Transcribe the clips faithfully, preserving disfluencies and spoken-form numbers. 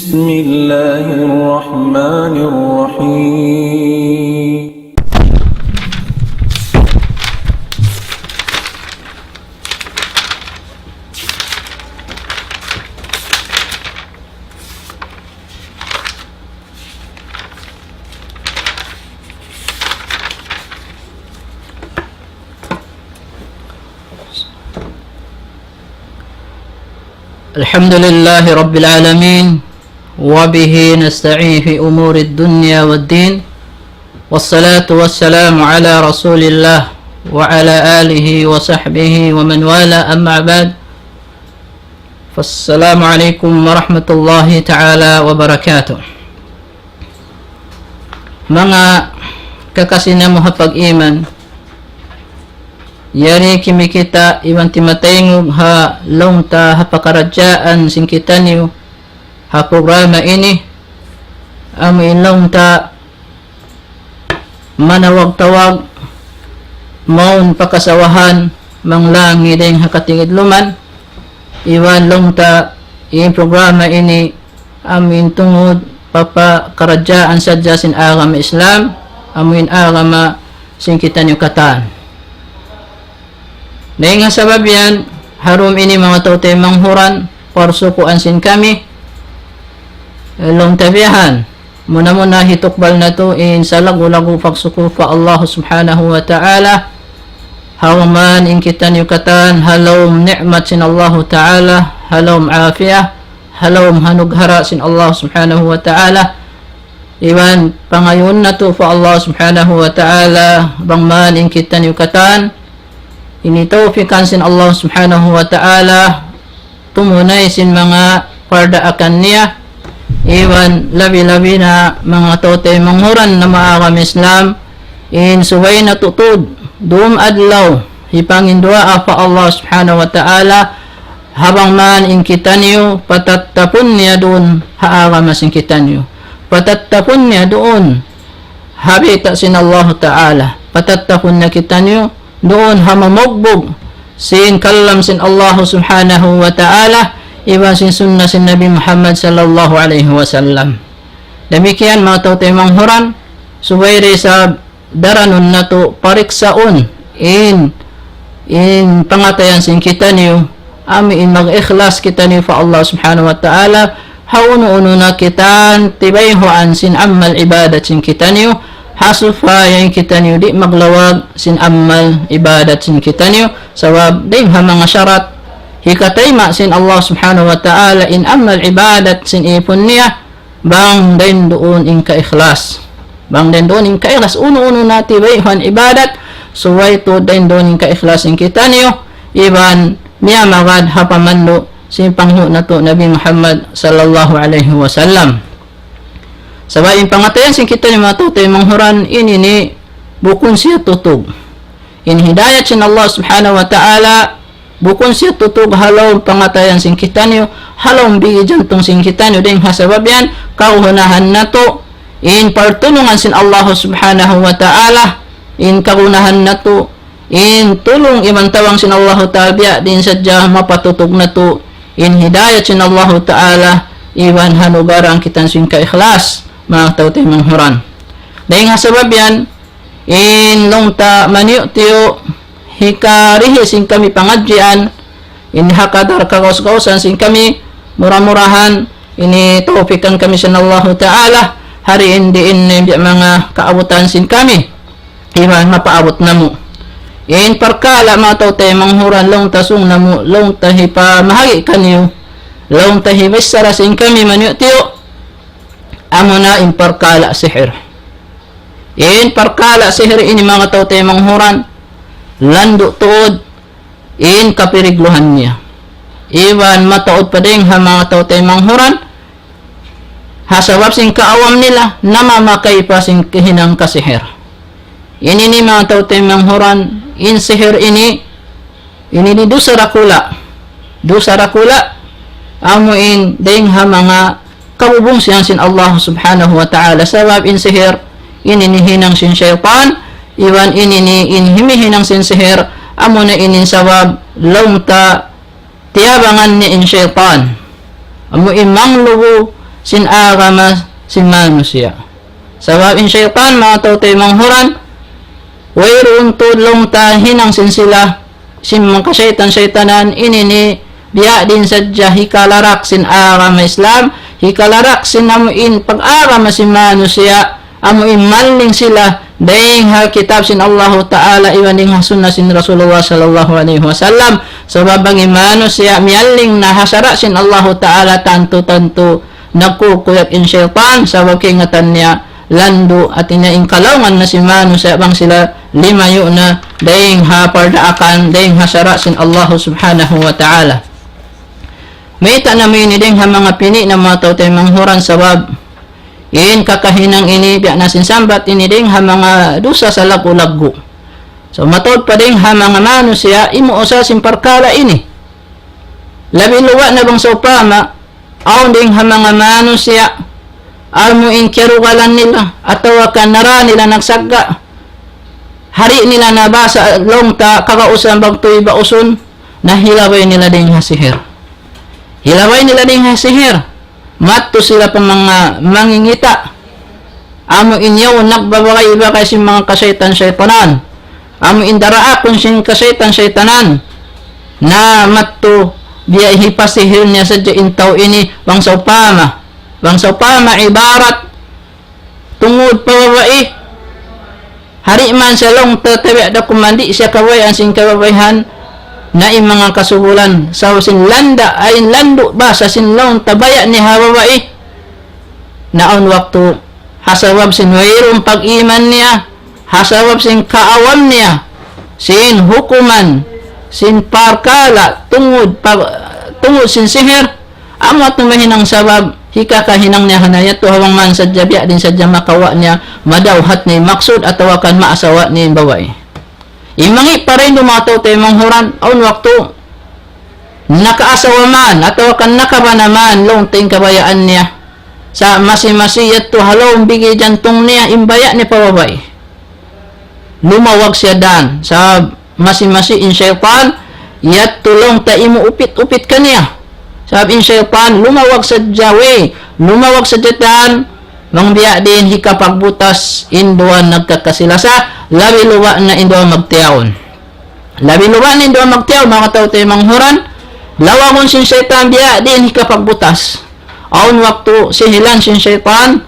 بسم الله الرحمن الرحيم. الحمد لله رب العالمين، وبه نستعين في أمور الدنيا والدين، والصلاة والسلام على رسول الله وعلى آله وصحبه ومن والاه، أما بعد، فالسلام عليكم ورحمة الله تعالى وبركاته. Manga kakasi namu' ha pag-iman, yari kimikita' iban timataingug ha laung ta ha pakaradjaan sin kitaniyu ha programa ini, amu in laung ta manawag-tawag mawn pa kasawahan manglangi dayn ha katigidluman, iban laung ta in programa ini amu in tungud pa pakaradjaan sadja sin agama Islam, amu in agama sin kitaniyu katan. Dayn ha sabab yan, ha dum ini manga tau taymanghud, parsukuan sin kami, laung ta biya' yan. Muna-muna hitukbal natu' in salaggu'-laggu' pagsukur pa Allah Subhanahu wa Ta'ala, ha bang man in kitaniyu katan ha lawm ni'mat sin Allah Ta'ala, ha lawm afiya, ha lawm hanughara sin Allah Subhanahu wa Ta'ala. Iban pangayuun natu' pa Allah Subhanahu wa Ta'ala, bang man in kitaniyu katan ini tawpikan sin Allah Subhanahu wa Ta'ala, tumunay sin manga pardaakan niya, iban labi-labi na manga tau taymanghud namu' ha agama Islam, in subay natu' tuud dum adlaw hipanginduwaa pa Allah Subhanahu wa Ta'ala, ha bang man in kitaniyu patattapun niya duun ha agama sin kitaniyu, patattapun niya duun ha bayta' sin Allah Ta'ala, patattapun niya kitaniyu duun ha mamugbug sin kalam sin Allah Subhanahu wa Ta'ala, iban sin sunna sin Nabi Muhammad sallallahu alayhi wasallam. Damikkiyan manga tau taymanghud, subay da isab daranun natu' pariksaun in, in pangatayan sin kitaniyu, amu in mag-ikhlas kitaniyu pa Allah Subhanahu wa Ta'ala, ha unu-unu na kita tibayhuan sin amal ibadat sin kitaniyu, ha supaya in kitaniyu di' maglawag sin amal ibadat sin kitaniyu, sabab dayn ha manga sharat hikatayma' sin Allah Subhanahu wa Ta'ala in amal ibadat sin ipun niya, bang dayn duun in kaikhlas. Bang dayn duun in kaikhlas, unu-unu na tibayhuan ibadat, subay tuud dayn duun in kaikhlas sin kitaniyu, iban miyamagad ha pamandu' sin panghu' natu' Nabi Muhammad sallallahu alayhi wasallam. Sabab in pangatayan sin kitaniyu manga tau taymanghud, ini ini bukun siya tutug. In hidayat sin Allah Subhanahu wa Ta'ala, bukun siya tutug ha lawm pangatayan sin kitaniyu, ha lawm bigi jantung sin kitaniyu, dayn ha sabab yan, kagunahan natu', in partunungan sin Allah Subhanahu wa Ta'ala, in kagunahan natu', in tulung iban tabang sin Allah Ta'ala, biya' diin sadja mapatutug natu', in hidayat sin Allah Ta'ala, iban hanugaran kitaniyu sin kaikhlas, manga tau taymanghud. Dayn ha sabab yan, in laung ta maniyu'-tiyu' hikarihi sin kami pangadjian, in ha kadar kagaus-gausan sin kami, mura-murahan, ini tawpikan kami sin Allahu Ta'ala, ha diin-diin na in biya' manga kaabutan sin kami, iban mapaabut namu'. In parkala' manga tau taymanghud laung ta sung namu', laung ta hipamahagi' kaniyu, laung ta hibichara sin kami maniyu'-tiyu', amuna in parkala' sihir. In parkala' sihir ini manga tau taymanghud, landu' tuud in kapirigluhan niya. Iban mataud pa dayn ha manga tau taymanghud, ha sabab sin kaawam nila, namamakay pa sin kahinang kasihir. Ini ini manga tau taymanghud, in sihir ini, ini ini dusa dakula'. Dusa dakula', amu in dayn ha manga kabubungsihan sin Allah Subhanahu wa Ta'ala. Sabab in sihir, ini ini hinang sin saytan, iban ini ini in himihinang sin sihir, amuna ini in sabab laung ta tiyabangan niya in saytan. Amu in manglubu' sin agama sin manusiya'. Sabab in saytan, manga tau taymanghud, wayruun tuud laung ta hinang sin sila sin manga kasaytan-saytanan ini, biya' diin sadja hikalarak sin agama Islam, hikalarak sin amu in pag-agama sin manusiya', amu in malling sila dayn ha kitab sin Allahu Ta'ala iban dayn ha sunnah sin Rasulullah sallallahu alayhi wasallam. Sabab bang in manusiya' miyalling na ha sara' sin Allahu Ta'ala, tantu-tantu nagkukuyag in saytan, sabab kaingatan niya landu', hati niya in kalaungan na sin manusiya' bang sila limayu' na dayn ha pardaakan, dayn ha sara' sin Allahu Subhanahu wa Ta'ala. Mayta' na amu ini dayn ha manga pini' na manga tau taymanghud, sabab in kakahinang ini, biya' na sin sambat ini, dayn ha manga dusa salaggu'-laggu'. So, mataud pa dayn ha manga manusiya' imuusa sin parkala' ini. Labi luwa' na bang sawpama awn dayn ha manga manusiya' amu in kiyarugalan nila atawa kan nara nila nagsagga', hari nila nabasa laung ta kagausan bagtuy bausun, na hilabay nila dayn ha sihir. Hilabay nila dayn ha sihir. Madtu sila pa manga mangingita'. Amu in yaun nagbabagay-bagay sin manga kasaytan-saytanan. Amu in daraakun sin kasaytan-saytanan. Na madtu biya' hipasihir niya sadja in tau ini, bang sawpama. Bang sawpama ibarat tungud pa babai. Hari man siya laung ta tabiya' da kuman di' siya kabayaan sin kababaihan, na in manga kasubulan, saw sin landa', ay landu' basa sin laung ta baya' niya ha babai. Na awn waktu, ha sabab sin wayruun pag-iman niya, ha sabab sin kaawam niya sin hukuman sin parkala' tungud pa, tungud sin sihir, amu yadtu mahinang sabab hikakahinang niya ha na yadtu, ha bang man sadja biya' diin sadja makawa' niya, madawhat niya in maksud atawa kan maasawa niya in babai. Imangi' pa rin duun manga tau taymanghud, awn waktu nakaasawa man atawa kan nakabana man laung ta in kabayaan niya. Sa' masi-masi yadtu ha lawm bigi jantung niya in baya' niya pa babai. Lumawag siya dan. Sabab masi-masi in saytan, yadtu laung ta imuupit-upit kaniya. Sabab in saytan, lumawag sadja way, lumawag sadja dan, bang biya' diin hikapagbutas in duwa nagkakasi-lasa, labi luba' na in duwa magtiyaun. Labi luba' na in duwa magtiyaun, manga tau taymanghud, lawagun sin saytan biya' diin hikapagbutas. Awn waktu sihilan sin saytan,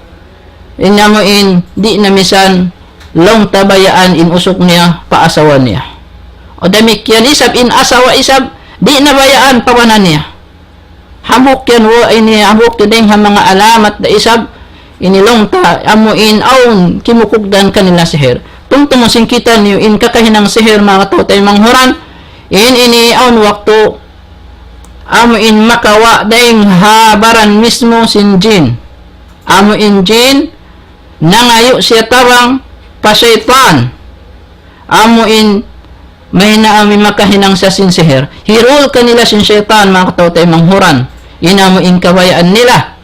in amu in di' na misan laung ta bayaan in usug niya pa asawa niya. O damikkiyan isab in asawa isab, di' na bayaan pa bana niya. Hambuuk yan, wa ini, hambuuk yan dayn ha manga alamat da isab, ini laung ta, amu in awn kimukugdan kanila sihir. Tumtumun sin kitaniyu in kakahinang sihir, manga tau taymanghud, in ini awn waktu, amu in makawa' dayn ha baran mismu sin jin. Amu in jin, nangayu' siya tabang pa saytan. Amu in mahina amu in makahinang siya sin sihir. Hirul kanila sin saytan, manga tau taymanghud. In amu in kabayaan nila.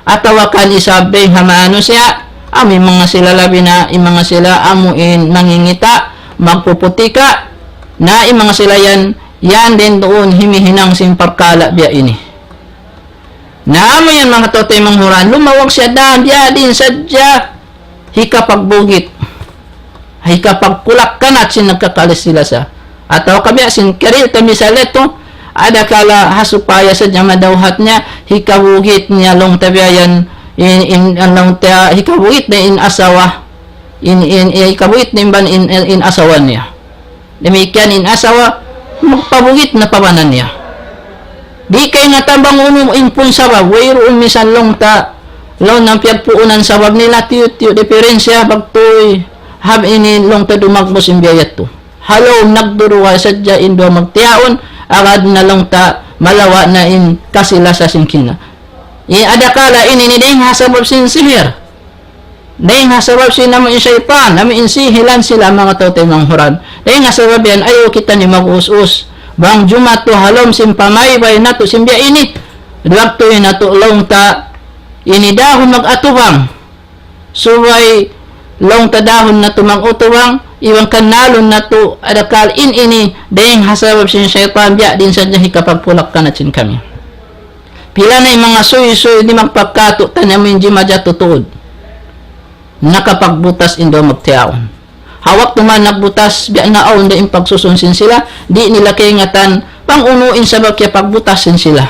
Atawa kan isab dayn ha manusiya', amu in manga sila labi na, in manga sila amu in mangingita', magpuputika', na in manga sila yan, yan din duun himihinang sin parkala' biya' ini. Na amu yan, manga tau taymanghud, lumawag siya dan, biya' diin sadja hikapagbugit. Hikapagkulak-kanat sin nagkakasi-lasa. Atawa ka biya' sin karita misal yadtu, adakala ha supaya sadja madawhat niya, hikabugit niya laung ta biya' yan, in, in, laung ta, hikabugit na in asawa, in, in, in, hikabugit na in ban, in, in, in asawa niya. Damikkiyan in asawa, magpabugit na pa bana niya. Di' kaingatan bang unu in pun sabab, wayruun misan laung ta, laung niya piyagpuunan sabab nila tiyu'-tiyu' diperensya, bagtuy, hab ini laung ta dumagbus in biya' yadtu. Ha lawm nagduruwa sadja in duwa magtiyaun, agad na laung ta malawa' na in kasi-lasa sin kina. In adakala ini, ini dayn ha sabab sin sihir. Dayn ha sabab sin amu in saytan, amu in sihilan sila, manga tau taymanghud. Dayn ha sabab yan, ayaw kitaniyu mag-us-us. Bang jumatu ha lawm sin pamaybay natu' sin biya' ini, waktu in natu' laung ta ini dahun mag-atubang. Subay laung ta dahun natu' mag-atubang, iban kannalun natu' adakala in ini, dayn ha sabab sin saytan, biya' diin sadja hikapagkulak-kanat sin kami. Pila na in manga suysuy di' magpakatu' taniya amu in jimajatu tuud. Nakapagbutas in duwa magtiyaun. Ha waktu man nagbutas, biya' na awn da in pagsusun sin sila, di' nila kaingatan, bang unu in sabab kiyapagbutas sin sila.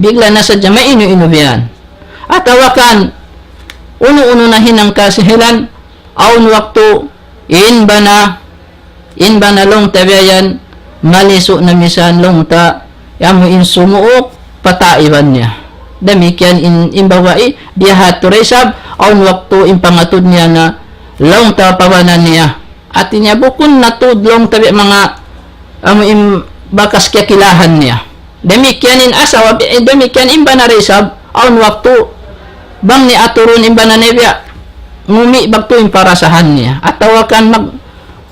Bigla na sadja mainu-inu biya' yan. Atawa kan, unu-unu na hinang kasihilan, awn waktu, in bana, in bana laung ta biya' yan, malisu' na misan laung ta, amu in sumuuk, pataiban niya. Damikkiyan in, in babai, biya' ha tu da isab, awn waktu in pangatud niya na, laung ta pa bana niya. Hati niya bukun na tuud laung ta biya' manga, amu in bakas kiyakilahan niya. Damikkiyan in asawa, bi-, damikkiyan in bana da isab, awn waktu, bang niya aturun in bana niya biya', ngumi' bang tuud in parasahan niya. Atawa kan mag-,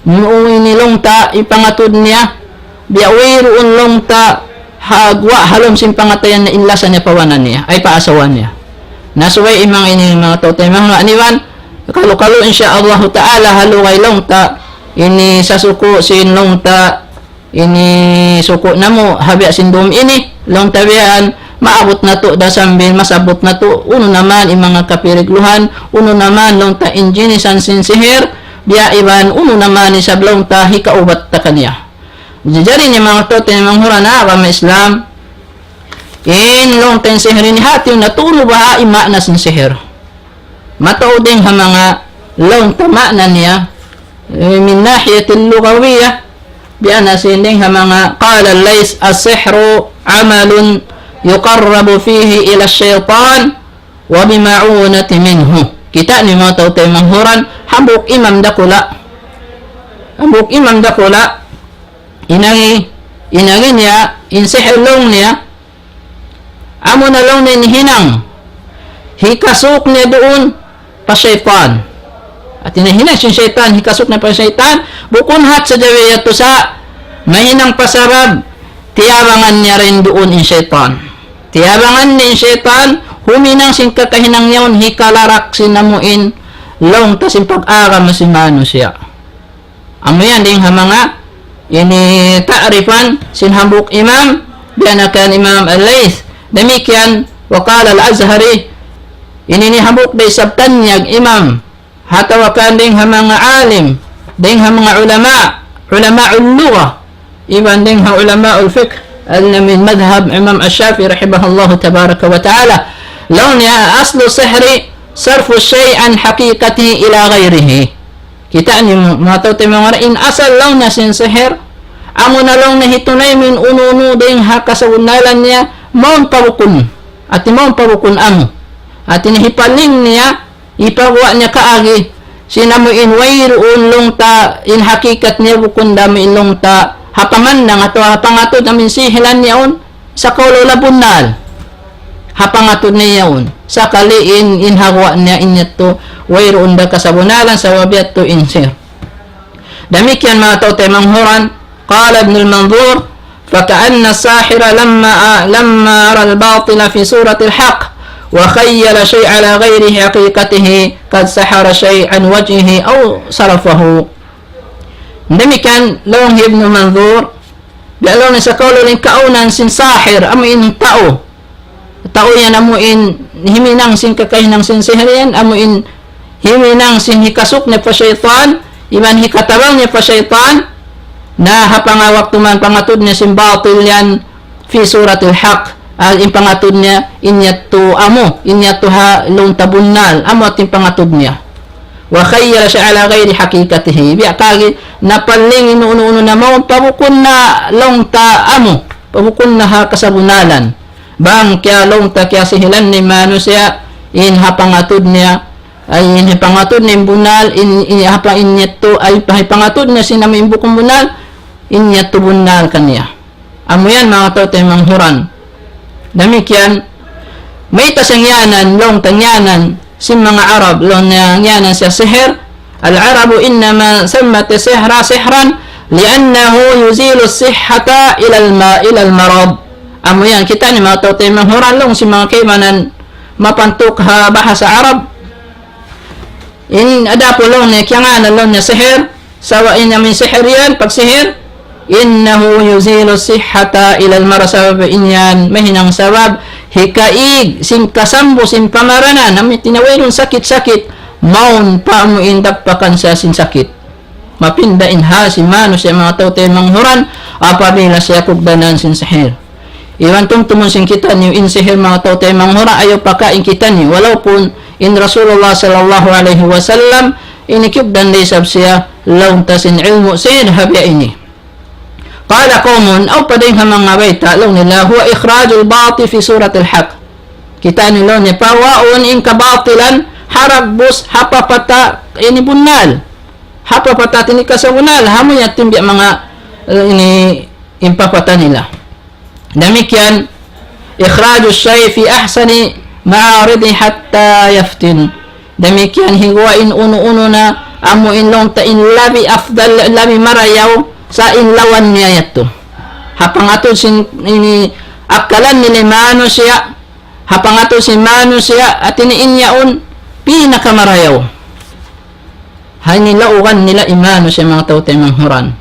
mu ini laung ta, in pangatud niya, biya' wayruun laung ta, ha guwa' ha lawm sin pangatayan na in lasa niya pa bana niya, ay pa asawa niya. Na subay in manga ini manga tau taymanghud iban, kalu-kalu insya Allahu ta'ala ha lugay laung ta, ini sasuku' sin laung ta, ini suku' namu', ha biya' sin dum ini, laung ta biya' yan, maabut natu' da sambil masabbut natu', unu na man in manga kapirigluhan, unu na man laung ta in jinisan sin sihir, biya' iban, unu na man isab laung ta hikaubat ta kaniya. Jari ini manga tau taymanghud ha agama Islam, in laung ta in sihir ini hati na tunu baha' in maana sin sihir. Mataud dayn ha manga laung ta maana niya, eh, من ناحية لغوية, biya' na sin dayn ha manga قال الليث: السحر عمل يقرب فيه إلى الشيطان وبمعونة منه. Kita' niyu manga tau taymanghud, hambuuk imam dakula'. Hambuuk imam dakula', in agi, in agi niya, in sihir laung niya, amu na laung niya in hinang hikasuk niya duun pa saytan. Hati niya hinang sin saytan, hikasuk niya pa saytan, bukun hat sadja yadtu sa' mahinang pa sabab, tiyabangan niya dayn duun in saytan. Tiyabangan niya in saytan, huminang sin kakahinang yaun, hikalarak sin amu in laung ta sin pag-agama sin manusiya'. Amu yan dayn ha manga ini ta'rifan sin hambuuk imam, biya' na kan Imam Al-Layth. Damikkiyan, وقال الأزهري, ini in hambuuk da isab tanyag imam, atawa kan dayn ha manga alim, dayn ha manga ulama, علماء اللغة, iban dayn ha علماء الفقه, al-, min madhab Imam Ash-Shafi'i rahimahullahu tabaraka wa ta'ala. Laung niya, أصل السحر صرف الشيء عن حقيقته إلى غيره. Kita' niyu manga tau taymanghud, in asal laung niya sin sihir, amu na laung niya hitunay mu in unu-unu dayn ha kasabunnalan niya, mawn pa bukun. Hati mawn pa bukun amu. Hati niya hipaling niya, hipaguwa' niya kaagi, sin amu in wayruun laung ta, in hakikat niya bukun da amu in laung ta, ha pamandang atawa ha pangatud amu in sihilan niya yaun, sakaula-ula bunnal. Ha pangatud niya yaun. Sakali in, in ha guwa' niya in yadtu, wayruun da kasabunnalan, sabab yadtu in sihir. Damikkiyan manga tau taymanghud, قال ابن المنظور: فكأن الساحر لما، لما رأى الباطل في صورة الحق وخيل شيء على غير حقيقته قد سحر شيء عن وجهه أو صرفه. Damikkiyan laung hi Ibnu Manzur, biya' laung niya sakaula-ula in kaawnan sin sahir, amu in tau. Tau yan amu in himinang sin kakahinang sin sihir yan, amu in himinang sin hikasuk niya pa saytan, iban hikatabang niya pa saytan, na ha panga waktu man pangatud niya sin batil yan, في صورة الحق, ah, in pangatud niya, in yadtu amu, in yadtu ha laung ta bunnal, amu in pangatud niya. وخيل شيء على غير حقيقته. Biya' kaagi, napaling in unu-unu na mawn, pa bukun na laung ta amu, pa bukun na ha kasabunnalan. Bang kiya laung ta kiyasihilan niya in manusiya', in ha pangatud niya, ay in ha pangatud niya in bunnal, in, in ha pa in yadtu, ay pa ha pangatud niya sin amu in bukun bunnal, in yadtu bunnal kaniya. Amu yan manga tau taymanghud. Damikkiyan, mayta' siya ngiyanan, laung ta ngiyanan, sin manga Arab, laung niya ngiyanan siya sihir. العرب إنما سمت السحر سحرا لأنه يزيل الصحة إلى الم-، إلى المرض. Amu yan, kita' niyu manga tau taymanghud, laung sin manga kaibanan mapantuk ha bahasa Arab. In adapun laung niya, kiyangānan laung niya sihir, sabab in amu in sihir yan, pagsihir, إنه يزيل الصحة إلى المرض, sabab in yan mahinang sabab hikaig sin kasambu sin pamaranan, amu in tiyawag nila sakit-sakit, mawn pa amu in dappakan sa sin sakit. Mapinda in hal sin manusiya' manga tau taymanghud, apabila siya kugdanan sin sihir. Iban tumtumun sin kitaniyu in sihir manga tau taymanghud, ayaw pakain kitaniyu. Walaupun in Rasulullah sallallahu alayhi wasallam, ini kiyugdan da isab siya, laung ta sin ilmu' sihir ha biya' ini. قال قوم, aw pa dayn ha manga bayta', laung nila, هو إخراج الباطل في صورة الحق. Kitaniyu laung niya, pawaun in kabatilan, ha dagbus, ha papata, ini bunnal. Ha papata, ini kasabunnal, amu yan in biya' manga, eh, ini, in papata nila. Damikkiyan, إخراج الشيء في أحسن معارضه حتى يفتن. Damikkiyan higuwa' in unu-unu na amu in laung ta in labi afdal, labi marayaw sa in lawan niya yadtu. Ha pangatud sin ini akkalan nila manusiya', ha pangatud sin manusiya', hati niya in yaun pinakamarayaw. Ha ini laugan nila in manusiya' manga tau taymanghud.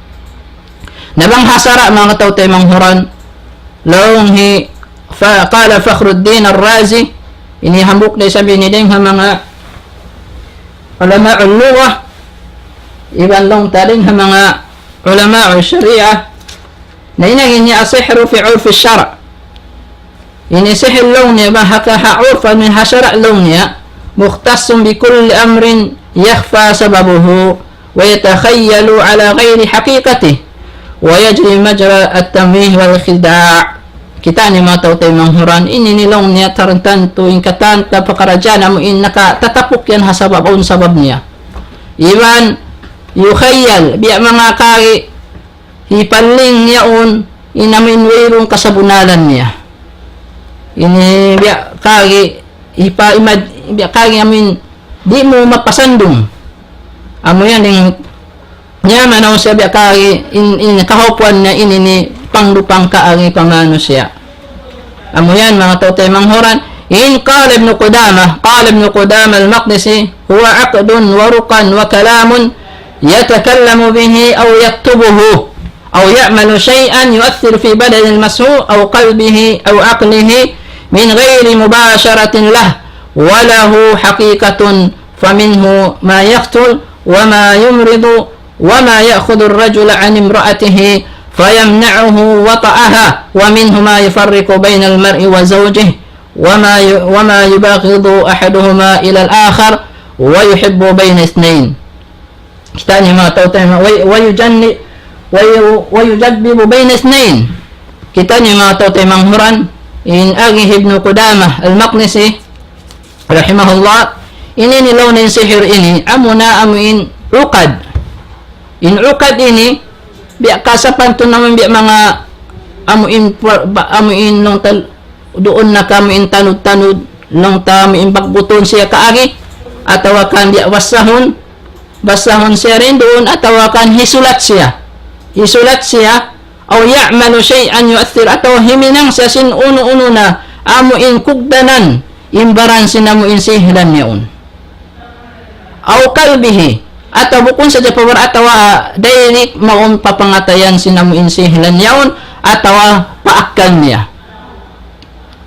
Na bang ha sara' manga tau taymanghud, laung hi fa-, قال فخر الدين الرازي, ini hambuuk da isab ini dayn ha manga ulama' al-lugha, iban laung ta dayn ha manga ulama' al-shariah, na in agi niya السحر في عرف الشرع. Ini sihir laung niya, bang ha ka-, ha urf amu in ha sara' laung niya, مختص بكل أمر يخفى سببه ويتخيل على غير حقيقته ويجري مجرى التمويه والخداع. Kitaniyu manga tau taymanghud, ini laung niya tartantu in katan ta pakaradjaan amu in nakatatapuk yan ha sabab, awn sabab niya. Iban يخيل, biya' manga kari, hipaling yaun, in amu in wayruun kasabunnalan niya. Ini biya' kari, hipa-, imad-, biya' kari amu in, di' mu mapasandung. Amu yan in, niya manaw siya biya' kari, in, in kahawpuan niya ini ini pangdupang kaagi pa manusiya'. Amu yan, manga tau taymanghud. In قال ابن قدامة، قال ابن قدامة المقدسي: هو عقد ورقى وكلام يتكلم به أو يكتبه أو يعمل شيئا يؤثر في بدن المسحور أو قلبه أو عقله من غير مباشرة له، وله حقيقة، فمنه ما يقتل وما يمرض وما يأخذ الرجل عن امرأته فيمنعه وطئها، ومنه ما يفرق بين المرء وزوجه، وما ي-، وما يبغض أحدهما إلى الآخر ويحب بين اثنين. Kitaniyu manga tau taymanghud, وي-، ويجن-، وي-، ويجبب بين اثنين. Kitaniyu manga tau taymanghud, in agi hi Ibnu Qudamah al-Maqdisi, rahimahullah, ini ini laung niya in sihir ini, amuna amu in uqad. In uqad ini, biya' kasapantun amu in biya' manga amu in pa-, ba-, amu in laung ta duun na ka amu in tanud-tanud, laung ta amu in bagbutun siya kaagi, atawa kan biya' basahun, basahun siya dayn duun, atawa kan hisulat siya. Hisulat siya, أو يعمل شيئا يؤثر, atawa himinang siya sin unu-unu na amu in kugdanan, in baran sin amu in sihilan yaun. أو قلبه, atawa bukun sadja pa baran, atawa direct mawn pa pangatayan sin amu in sihilan yaun, atawa pa akkal niya.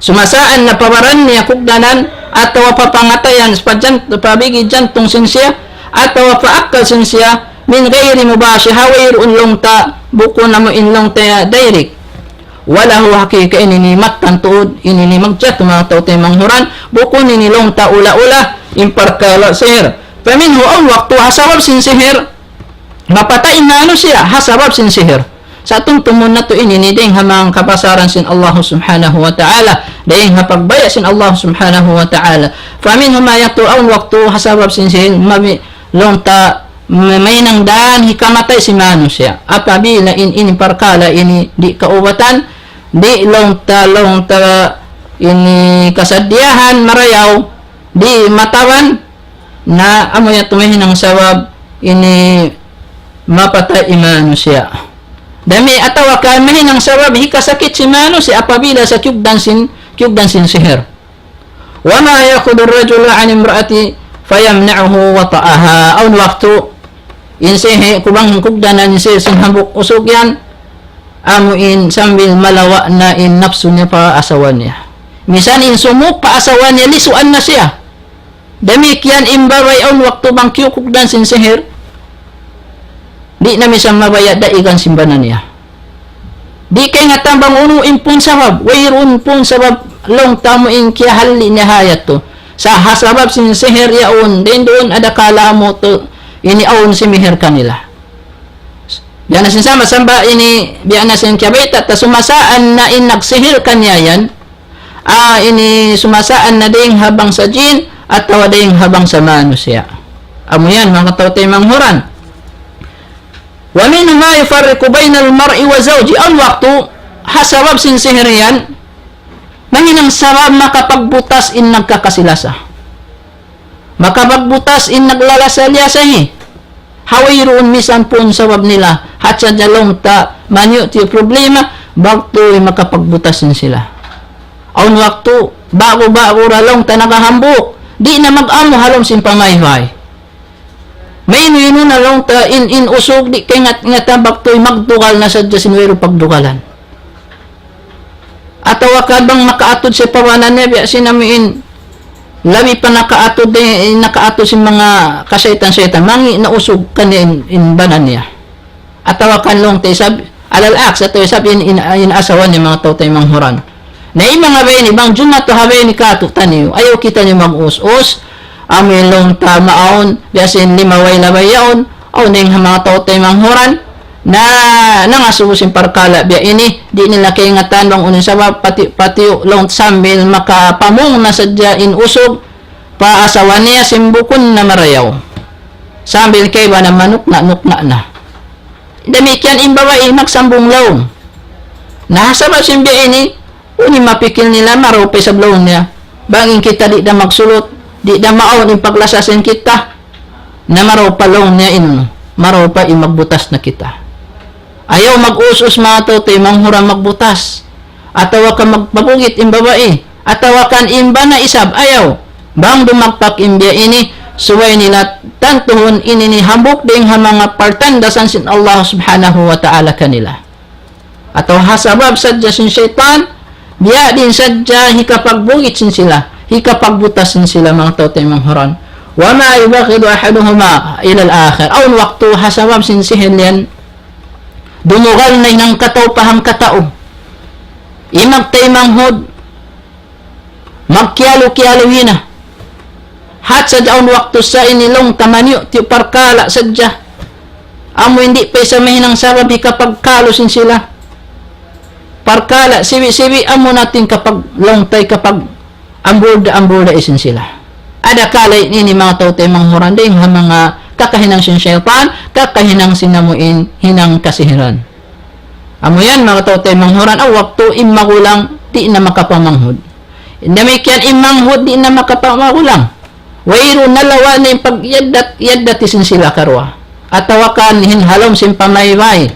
Sumasaan na pa baran niya kugdanan, atawa pa pangatayan, pa jan-, pa bigi jantung sin siya, atawa pa akkal sin siya, من غير مباشرة, ha wayruun laung ta, bukun amu in laung ta direct. وله حقيقة, ini ini mattan tuud, ini ini magjatu manga tau taymanghud, bukun ini laung ta ula-ula, in parkala' sihir. فمنه, awn waktu ha sabab sin sihir, mapatay in manusiya', ha sabab sin sihir. Sa' tumtumun natu' ini ini dayn ha manga kabasaran sin Allah Subhanahu wa Ta'ala, dayn ha pagbaya' sin Allah Subhanahu wa Ta'ala. فمنه ما يقتل, awn waktu ha sabab sin sihir, mabi-, laung ta, ma-, mahinang dān hikamatay sin manusiya'. Apabila in, in parkala' ini di' kaubatan, di' laung ta, laung ta ini kasadiyahan marayaw, di' matawan, na amu yadtu mahinang sabab ini mapatay in manusiya'. Dami atawa kan mahinang sabab hikasakit sin manusiya' apabila sa kiyugdan sin, kiyugdan sin sihir. وما يأخذ الرجل عن امرأته فيمنعه وطئها. Awn waktu, in sihir, kubang kugdanan in sihir sin hambuuk usug yan, amu in sambil malawa' na in napsu niya pa asawa niya. Misan in sumuk pa asawa niya, lisuan na siya. Damikkiyan in babai awn waktu bang kiyukugdan sin sihir, di' na misan mabaya' daigan sin bana niya. Di' kaingatan bang unu in pun sabab, wayruun pun sabab laung ta amu in kiyahalli' niya ha yadtu. Sa' ha sabab sin sihir yaun, dayn duun adakala amu tu ini awn simihir kanila. Biya' na sin sambung-sambung ini, biya' na sin kiyabayta' ta sumasaan na in nagsihir kaniya yan, ah, ini sumasaan na dayng ha bangsa jin atawa dayng ha bangsa manusiya'. Amu yan, manga tau taymanghud. ومنه ما يفرق بين المرء وزوجه. Awn waktu, ha sabab sin sihir yan, mahinang sabab makapagbutas in nagkakasi-lasa. Makapagbutas in naglalasa-lasa hi. Ha wayruun misan pun sabab nila, hatsa jalong ta maniyu' ti problema, waktu makapagbutas in sila. Awn waktu, ba'gu-ba'gu ra laung ta naghahambuuk, di' na mag-amu ha lawm sin pamaypay. Maynu-maynu na laung ta in, in usug di' kaingat-ingatan waktu magdugal na sadja sin wayruun pagdugalan. Atawa ka bang makaatud sin pawanan niya, biya' sin amu in, labi pa nakaatud, eh, nakaatud sin manga kasaytan-saytan, mangi' na usug kaniya in, in bana niya. Atawa kan laung ta isab, alal aks, atawa isab in, in, in asawa niya manga tau taymanghud. Na in manga biya' ini, bang jumatu ha biya' ini katu' taniyu, ayaw kitaniyu mag-us-us, amu in laung ta maawn, biya' sin limabay-labay yaun, awn dayng ha manga tau taymanghud, na nangasubu sin parkala' biya' ini, di' nila kaingatan bang unu in sabab, pati-, pati laung sambil makapamung na sadja in usug pa asawa niya sin bukun na marayaw. Sambil kaibanan manukna'-nukna' na. Damikkiyan in babai magsambung laung. Na ha sabab sin biya' ini, unu in mapikil nila, marayaw pa isab laung niya. Bang in kita di' da magsulut, di' da maawn in paglasa sin kita, na marayaw pa laung niya in, marayaw pa in magbutas na kita. Ayaw mag-us-us manga tau taymanghud magbutas. Atawa ka magpabugit in babai. Atawa kan in bana isab, ayaw. Bang dumagpak in biya' ini, subay nila tantuhun in ini hambuuk dayng ha manga partandasan sin Allah Subhanahu wa Ta'ala kanila. Atawa ha sabab sadja sin saytan, biya' diin sadja hikapagbugit sin sila, hikapagbutas sin sila manga tau taymanghud. وما يبغض أحدهما إلى الآخر. Awn waktu ha sabab sin sihir yan, dumugal na in hangkatau pa hangkatau. In magtaymanghud, magkiyalu-kiyalu hina. Hat sadja awn waktu sa ini laung ta maniyu' tiyu' parkala' sadja. Amu in di' pa isab mahinang sabab hikapagkalu sin sila. Parkala' sibi'-sibi' amu na in kapag-, laung ta hikapag-ambulda-ambulda sin sila. Adakala in ini manga tau taymanghud dayng ha manga kakahinang sin saytan, kakahinang sin amu in hinang kasihiran. Amu yan, manga tau taymanghud, awn waktu in magulang di' na makapamanghud. Damikkiyan in manghud di' na makapamagulang. Wayruun, nalawa' na in pag-iaddat-iaddat sin sila karuwa. Atawa kan in ha lawm sin pamaypay,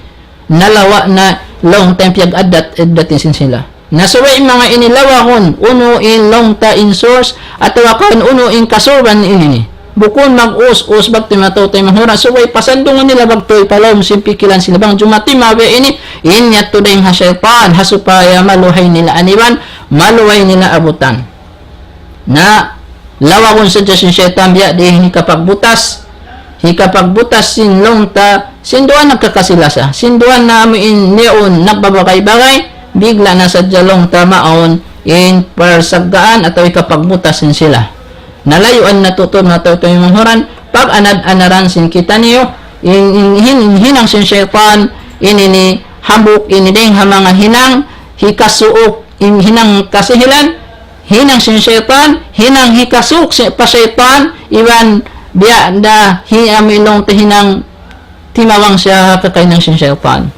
nalawa' na laung ta in piyag-addat-addat sin sila. Na subay in manga ini lawagun, unu in laung ta in source, atawa kan unu in kasuban ini. Bukun mag-us-us bang timatau taymanghud, subay pasandungun nila bang tuud pa lawm sin pikilan sin sila bang jumati mabiya' ini, in yadtu dayng ha saytan, ha supaya maluhay nila aniban, maluhay nila abutan. Na lawagun sadja sin saytan biya' diin hikapagbutas, hikapagbutas sin laung ta, sin duwa nagkakasi-lasa, sin duwa na amu in yaun nagbabagay-bagay, bigla' na sadja laung ta maawn in parsaggaan atawa hikapagbutas sin sila. Na layuan natu' tuud manga tau taymanghud, pag-anad-anaran sin kitaniyu, in, in, in, in hinang sin saytan, in ini hambuuk ini dayng ha manga hinang hikasuuk, in hinang kasihilan, hinang sin saytan, hinang hikasuuk sin, pa saytan, iban biya' da hi amu in laung ta hinang timabang siya ha kakahinang sin saytan.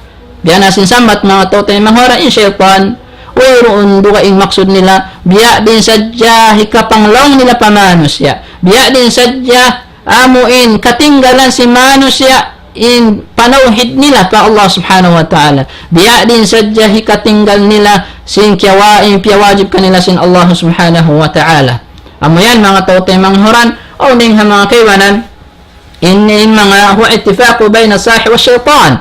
Biya' na sin sambat manga tau taymanghud, in saytan, wayruun dugaing maksud nila, biya' diin sadja hikapanglaung nila pa manusiya'. Biya' diin sadja amu in katinggalan sin manusiya' in panawhid nila pa Allah Subhanahu wa Ta'ala. Biya' diin sadja hikatinggal nila sin kiyawa-, in piyawajib kanila sin Allah Subhanahu wa Ta'ala. Amu yan manga tau taymanghud, awn dayng ha manga kaibanan, in, in manga هو اتفاق بين الساحر والشيطان.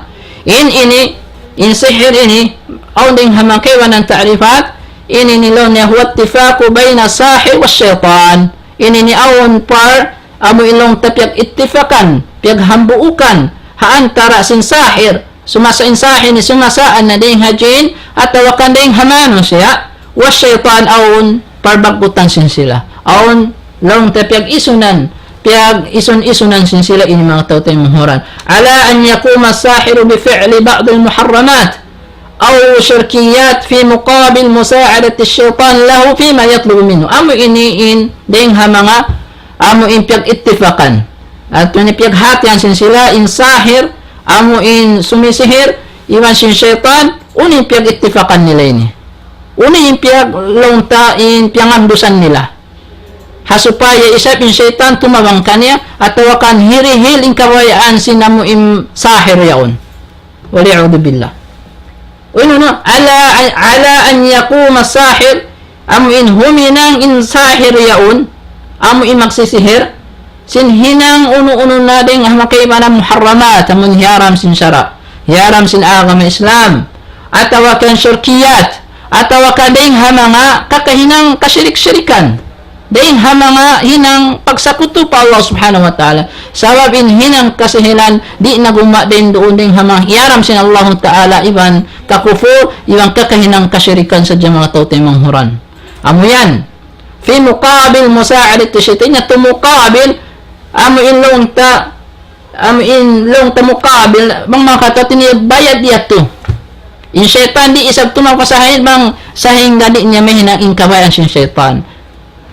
In ini, in sihir ini, awn dayng ha manga kaibanan ta'rifat, Ini ini laung niya هو اتفاق بين الساحر والشيطان. Ini ini awn par amu in laung ta piyag-ittifakan, piyaghambuukan, ha antara' sin sahir, sumasa in sahir ini sumasaan na dayng ha jin, atawa kan dayng ha manusiya', والشيطان awn parbaggutan sin sila. Awn laung ta piyag-isunan, piyag-isun-isunan sin sila ini manga tau taymanghud. على أن يقوم الساحر بفعل بعض المحرمات أو شركيات في مقابل مساعدة الشيطان له فيما يطلب منه. Amu ini in, dayng ha manga, amu in piyag-ittifakan. Atawa ini piyaghatihan sin sila in sahir, amu in sumisihir, iban sin saytan, unu in piyag-ittifakan nila ini. Unu in piyag-, laung ta in piyangandusan nila. Ha supaya isab in saytan tumabang kaniya, atawa kan hirihil in kabayaan sin amu in sahir yaun. والعياذ بالله. Unu na, على، على أن يقوم الساحر, amu in huminang in sahir yaun, amu in magsisihir, sin hinang unu-unu na dayng ha manga kaibanan muharramat, amu in hiyaram sin sara', hiyaram sin agama Islam, atawa kan shirkiyat, atawa kan dayng ha manga kakahinang kashirik-shirikan. Dayng ha manga hinang pagsakutu pa Allah Subhanahu wa Ta'ala. Sabab in hinang kasihilan, di' na gumuwa' dayng duun dayng ha manga hiyaram sin Allah Ta'ala, iban kakufur, iban kakahinang kashirikan sadja manga tau taymanghud. Amu yan. في مقابل مساعدة الشيطان. Yadtu muqabil, amu in laung ta, amu in laung ta muqabil, bang manga kataw-taymanghuran bayad yadtu. In saytan di' isab tumabang pa sahir bang sahingga di' niya mahinang in kabayaan sin saytan.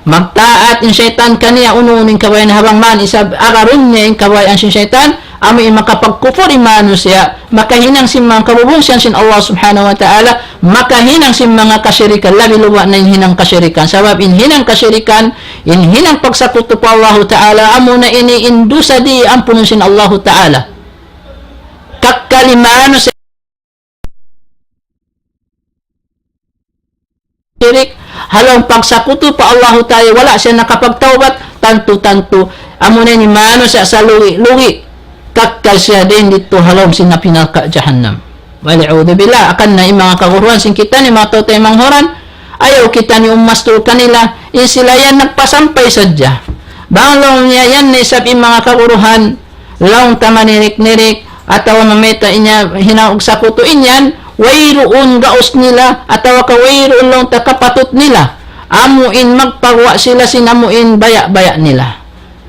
Magtaat in saytan kaniya unu-unu in kabayaan, ha bang man isab agarun niya in kabayaan sin saytan, amu in makapagkufur in manusiya', makahinang sin manga kabubungsihan sin Allah Subhanahu wa Ta'ala, makahinang sin manga kashirikan, labi luba' na in hinang kashirikan. Sabab in hinang kashirikan, in hinang pagsakutu pa Allahu Ta'ala, amu na ini in dusa di' ampunun sin Allahu Ta'ala. Kakkal in manusiya' shirik, ha lawm pagsakutu pa Allahu Ta'ala, wala' siya nakapagtawbat, tantu-tantu, amu na ini manusiya' salugi'-lugi', kakkal siya dayn didtu ha lawm sin api narka' jahannam. والعياذ بالله. Hangkan na in manga kaguruhan sin kitaniyu, manga tau taymanghud, ayaw kitaniyu umastul kanila, in sila yan nagpasampay sadja. Bang laung niya yan na isab in manga kaguruhan, laung ta manirik-nirik, atawa mamayta' in yan hinang pagsakutu in yan, wayruun gaus nila, atawa ka wayruun laung ta kapatut nila. Amu in magpaguwa' sila sin amu in baya'-baya' nila.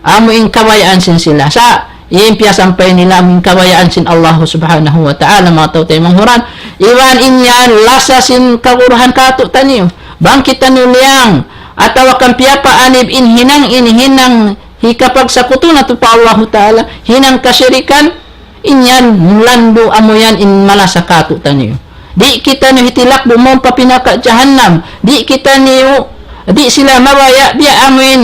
Amu in kabayaan sin sila. Sa', in piyasampay nila amu in kabayaan sin Allah Subhanahu wa Ta'ala, manga tau taymanghud. Iban in yan lasa sin kaguruhan katu'taniyu. Bang kitaniyu liyang, atawa kan piyapaanib in hinang, in hinang hikapagsakutu natu' pa Allahu Ta'ala, hinang kashirikan, in yan landu' amu yan in malasa katu'taniyu. Di' kitaniyu hitilakbu' mawn pa api narka' jahannam. Di' kitaniyu, di' sila mabaya' biya' amu in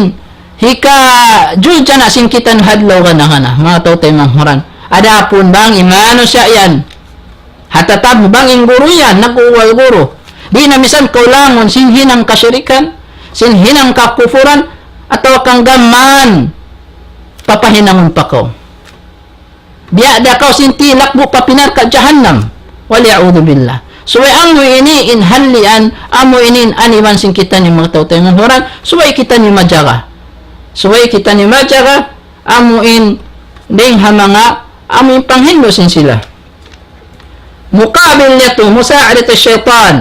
hikajuljana' sin kitaniyu ha adlaw gana-gana, manga tau taymanghud. Adapun bang in manusiya' yan, ha tatabang in guru yan, nag-uwal guru. Di' na misan kaulangun sin hinang kashirikan, sin hinang kakufuran, atawa kan gam mayan, papahinangun pa kaw. Biya' da kaw sin tilakbu' pa api narka' jahannam. والعياذ بالله. Subay amu ini in halian, amu ini in aniban sin kitaniyu manga tau taymanghud, subay kitaniyu majaga. Subay kitaniyu majaga, amu in dayn ha manga, amu in panghindu' sin sila. Muqabil yadtu, مساعدة الشيطان.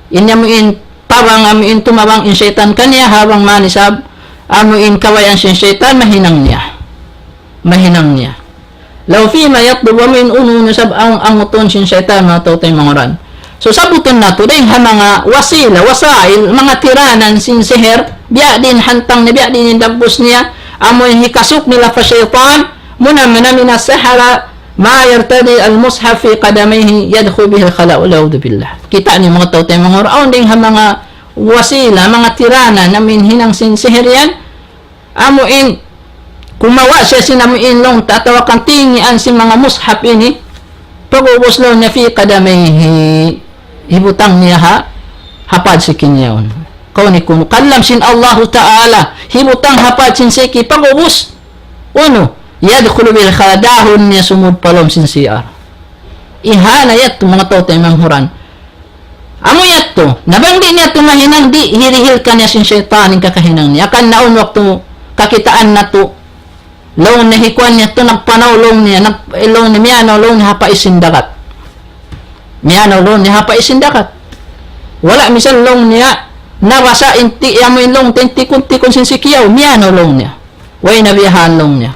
In amu in tabang, amu in tumabang in saytan kaniya, ha bang man isab, amu in kabayaan sin saytan, mahinang niya. Mahinang niya. لو فيما يطلب, amu in unu-unu isab ang-, angutun sin saytan, manga tau taymanghud. So, sabutun natu', dayn ha manga wasila, wasail, manga tiranan sin sihir, biya' diin hantang niya, biya' diin in dagbus niya, amu in hikasuk nila pa saytan, muna-muna من السحرة ما يرتدي المصحف في قدميه يدخل به الخلاء والعياذ بالله. Kita' niyu manga tau taymanghud, awn dayn ha manga wasila, manga tiranan, amu in hinang sin sihir yan, amu in kumawa' siya sin amu in laung ta atawa kan tingian sin manga mushaf ini, pag'ubus laung niya في قدميه, hibutang niya ha, ha padsiki niya yaun. Kaw ni kunu' kalam sin Allahu Ta'ala, hibutang ha padsiki, pag'ubus, unu, يدخل به الخلاء, dahun niya sumud pa lawm sin C R. Ihana yadtu manga tau taymanghud. Amu yadtu, na bang di' niya tuud mahinang, di' hirihil kaniya sin saytan in kakahinang niya. Akan na awn waktu kakitaan natu', laung niya hi kuwan niya tu nagpanaw laung niya, nag-, laung niya miyanaw laung niya ha pais sin dagat. Miyanaw laung niya ha pais sin dagat. Wala' misan laung niya, narasa in ti-, amu in laung, tintikun-tikun sin sikiyaw, miyanaw laung niya. Way na biyahan laung niya.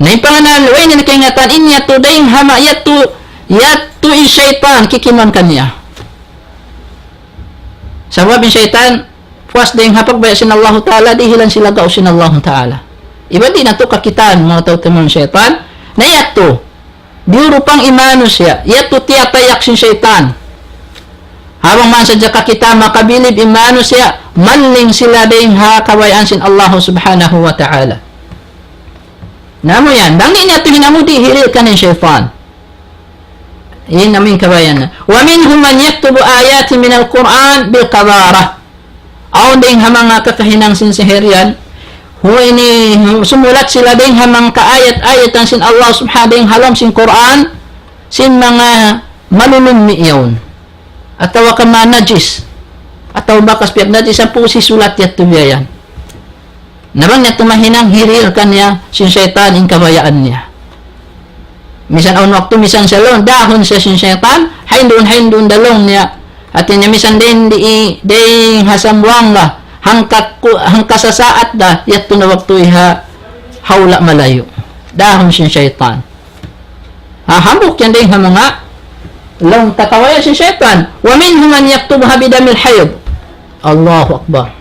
Na in pangannal, way na kaingatan, in yadtu dayng ha ma-, yadtu, yadtu in saytan, kikinuan kaniya. Sabab in saytan, puas dayng ha pagbaya' sin Allahu Ta'ala, dihilan sila gaus sin Allahu Ta'ala. Iban di' natu' kakitaan, manga tau-tau saytan, na yadtu, diyurupang in manusiya', yadtu tiyatayak sin saytan. Habang man sadja kakitaan makabilib in manusiya', malling sila dayng ha kabayaan sin Allahu Subhanahu wa Ta'ala. Na amu yan, bang di' niya tuud hinangun, di' hirihil kaniya in saytan. In amu in kabayaan. ومنهم من يكتب آيات من القرآن بالقذارة. Awn dayng ha manga kakahinang sin sihir yan. Hu ini, sumulat sila dayng ha manga kaayat-ayatan sin Allah Subhanahu, dayng ha lawm sin Qur'an, sin manga malulummi' yaun. Atawa ka manga najis. Atawa bakas piyag najis, ampa hisulat yadtu biya' yan. Na bang niya tuud mahinang, hirihil kaniya sin saytan in kabayaan niya. Misan awn waktu, misan siya laung, dahun siya sin saytan, haynduun-haynduun da laung niya. Hati niya misan dayng di, dayng ha Zamboanga, hangka ku-, hangka sasaat da, yadtu na waktu ha hawla' malayu'. Dahun sin saytan. Ha, hambuuk yan dayng ha manga laung ta kabayaan sin saytan. ومنهم من يكتبها بدم الحيض. Allahu Akbar.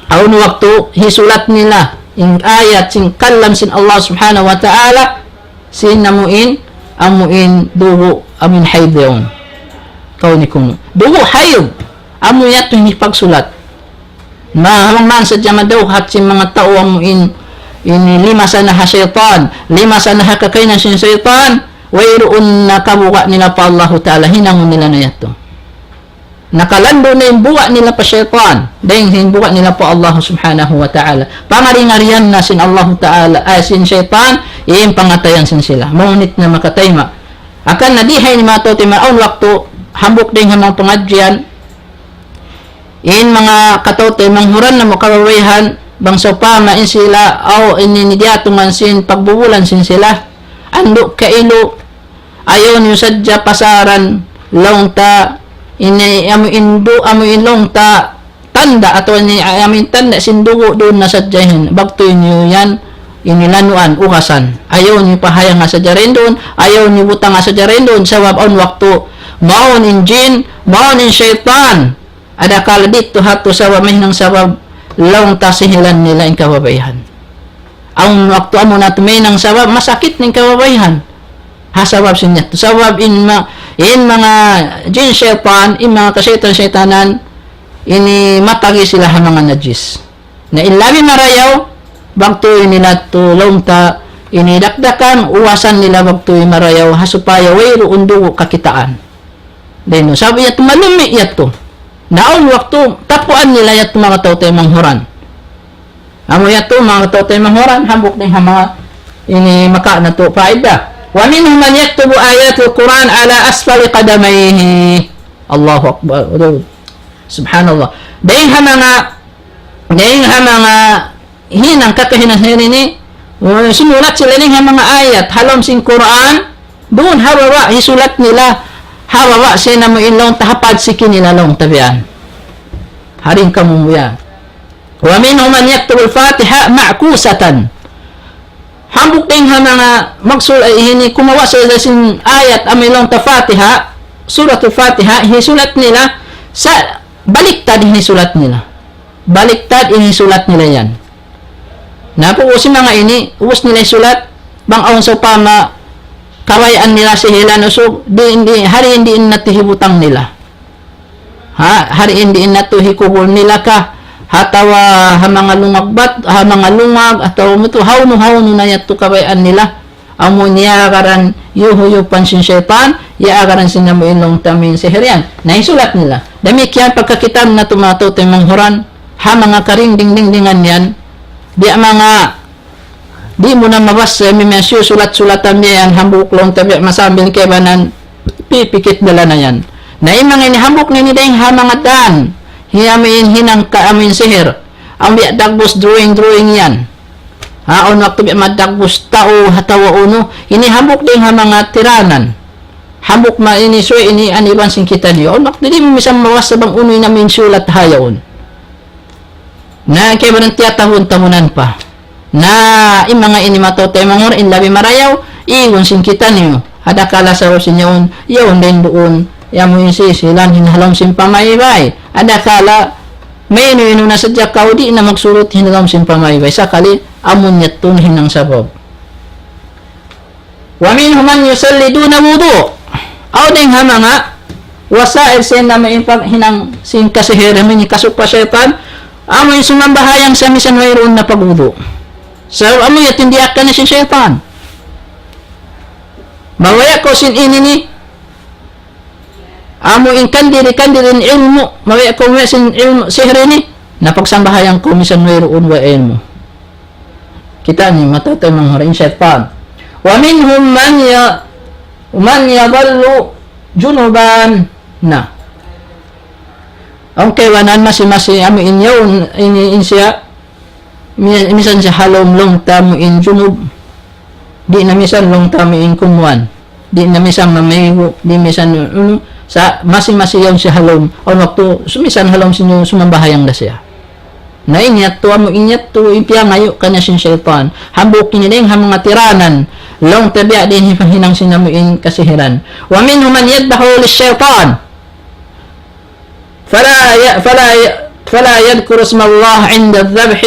Awn waktu hisulat nila in ayat sin kalam sin Allah Subhanahu wa Ta'ala, sin amu in, amu in dugu', amu in hayd yaun. Kaw ni kunu'. Dugu' hayd, amu yadtu in hipagsulat. Ma, habang man sadja madawhat sin manga tau amu in, ini lima sana ha saytan, lima sana ha kakahinang sin saytan, wayruun na kabuga' nila pa Allahu Ta'ala, hinangun nila na yadtu. Nakalandu' na in buga' nila pa saytan, dayng sin buga' nila pa Allah Subhanahu wa Ta'ala. Pangari-ngarian na sin Allahu Ta'ala, ay sin saytan, in pangatayan sin sila. Mahunit na makatayma'. Akan na di' ha ini manga tau-tau, awn waktu, hambuuk dayng ha manga pangadjian, in manga kataw-taymanghuran namu' kababaihan, bang sawpama in sila, aw ini nidiyatungan sin pagbubulan sin sila, andu' kailu, ayaw niyu sadja pasaran laung ta, ini amu in du-, amu in laung ta tanda' atawa ini amu in tanda' sin dugu' duun na sadja hin, bagtuy niyu yan, ini lanuan, ugasan. Ayaw niyu pahayanga sadja dayn duun, ayaw niyu butanga sadja dayn duun, sabab awn waktu, mawn in jin, mawn in saytan, adakala didtu ha yadtu sabab, mahinang sabab, laung ta sihilan nila in kababaihan. Awn waktu amu na tuud mahinang sabab, masakit na in kababaihan. Ha sabab sin yadtu. Sabab in ma-, in manga jin saytan, in manga kasaytan-saytanan, ini matagi sila ha manga najis. Na in labi marayaw, bagtuy nila tu laung ta, ini dakdakan, uwasan nila bagtuy marayaw, ha supaya wayruun dugu' kakitaan. Daynu, sabab yadtu malummi' yadtu. Na awn waktu, tapuan nila yadtu manga tau-taymanghuran. Amu yadtu manga tau-taymanghuran, hambuuk dayng ha manga ini maka natu' faida. ومنهم من يكتب آيات القرآن على أسفل قدميه. Allahu Akbar. Aduh. Subhanallah. Dayng ha manga, dayng ha manga hinang kakahinang sin ini, uh, sumulat sila ini ha manga ayat, ha lawm sin Qur'an, duun ha baba', hisulat nila, ha baba' sin amu in laung ta ha padsiki nila laung ta biya' yan. Hariin kamu biya' yan. ومنهم من يكتب الفاتحة معكوسة. Hambuuk dayng ha manga magsul-, eh, ini kumawa' sila sin ayat amu in laung ta Fatiha, Suratul Fatiha, hisulat nila, sa' baliktad in hisulat nila. Baliktad in hisulat nila yan. Na pag-ubus sin manga ini, ubus nila hisulat, bang awn sawpama kabayaan nila sihilan usug, di', di', hariin di' in natu' hibutang nila. Ha, hariin di' in natu' hikubul nila ka, atawa ha manga lungag bat-, ha manga lungag, atawa mutu hawnu-hawnu na yadtu kabayaan nila. Amu in iyagaran yuhuyupan sin saytan, iyagaran sin amu in laung ta amu in sihir yan. Na hisulat nila. Damikkiyan pagkakitaan natu' manga tau-taymanghuran, ha manga karingding-dingdingan yan, biya' manga di' mu na mabassa, mimiyas yu sulat-sulatan biya' yan, hambuuk laung ta biya' masambil kaibanan, pipikit da la na yan. Na in manga ini hambuuk niya ini dayn ha manga dan, hi amu in hinang ka amu in sihir. Amu biya' dagbus drawing-drawing yan. Ha, awn waktu biya' madagbus tau hatawa unu, ini hambuuk dayn ha manga tiranan. Hambuuk ma ini suy ini aniban sin kitaniyu. Awn waktu di' mu misan mabasa bang unu in amu in sulat ha yaun. Na kaibanan tiyatahun-tahunan pa. Na in manga ini mataud taymanghud in labi marayaw, igun sin kitaniyu. Adakala sabab sin yaun, yaun dayn duun, amu in sisilan hinalawm sin pamaybay. Adakala, maynu-inu na sadja kaw di' na magsulut hinalawm sin pamaybay. Sakali, amu in yadtu na hinang sabab. ومنهم من يصلي دون وضوء. Awn dayn ha manga wasail sin amu in paghinang sin kasihir, amu in kasug pa saytan, amu in sumambahayang sa misan wayruun na pagwudu'. Sabab amu in tindiyakan na sin saytan. Mabaya' kaw sin ini ini, amu in kandiri-kandiri in ilmu', mabaya' kaw mabaya' sin ilmu' sihir ini, na pagsambahayang kaw misan wayruun way ilmu'. Kita' niyu, mataud taymanghud in saytan. ومنهم من ي-، من يظل جنبا. Na. Awn kaibanan masi-masi amu in yaun, ini in siya, mi-, misan siya ha lawm laung ta amu in junub. Di' na misan laung ta amu in kumuan. Di' na misan mamaygu', di' misan unu, sa' masi-masi yaun siya ha lawm. Awn waktu, su-, misan ha lawm sin sumambahayang da siya. Na in yadtu amu in yadtu, in piyangayu' kaniya sin saytan. Hambuuk ini dayn ha manga tiranan. Laung ta biya' diin in hinang sin amu in kasihiran. ومنهم من يذبح للشيطان. فلا ي-، فلا ي-، فلا يذكر اسم الله عند الذبح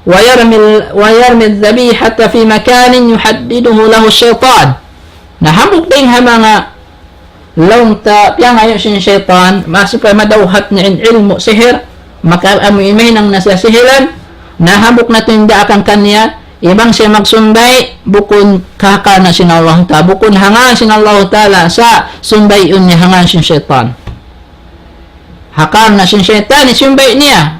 ويرمي ال-، ويرمي الذبيحة في مكان يحدده له الشيطان. Na hambuuk dayn ha manga laung ta piyangayu' sin saytan, ma-, supaya madawhat niya in ilmu' sihir, maka amu in mahinang na siya sihilan, na hambuuk na tuud in daakan kaniya, iban siya magsumbay', bukun kahakal na sin Allah Ta'ala, bukun ha ngan sin Allah Ta'ala, sa' sumbay'un niya ha ngan sin saytan. Ha karna' sin saytan, siyumbay' niya.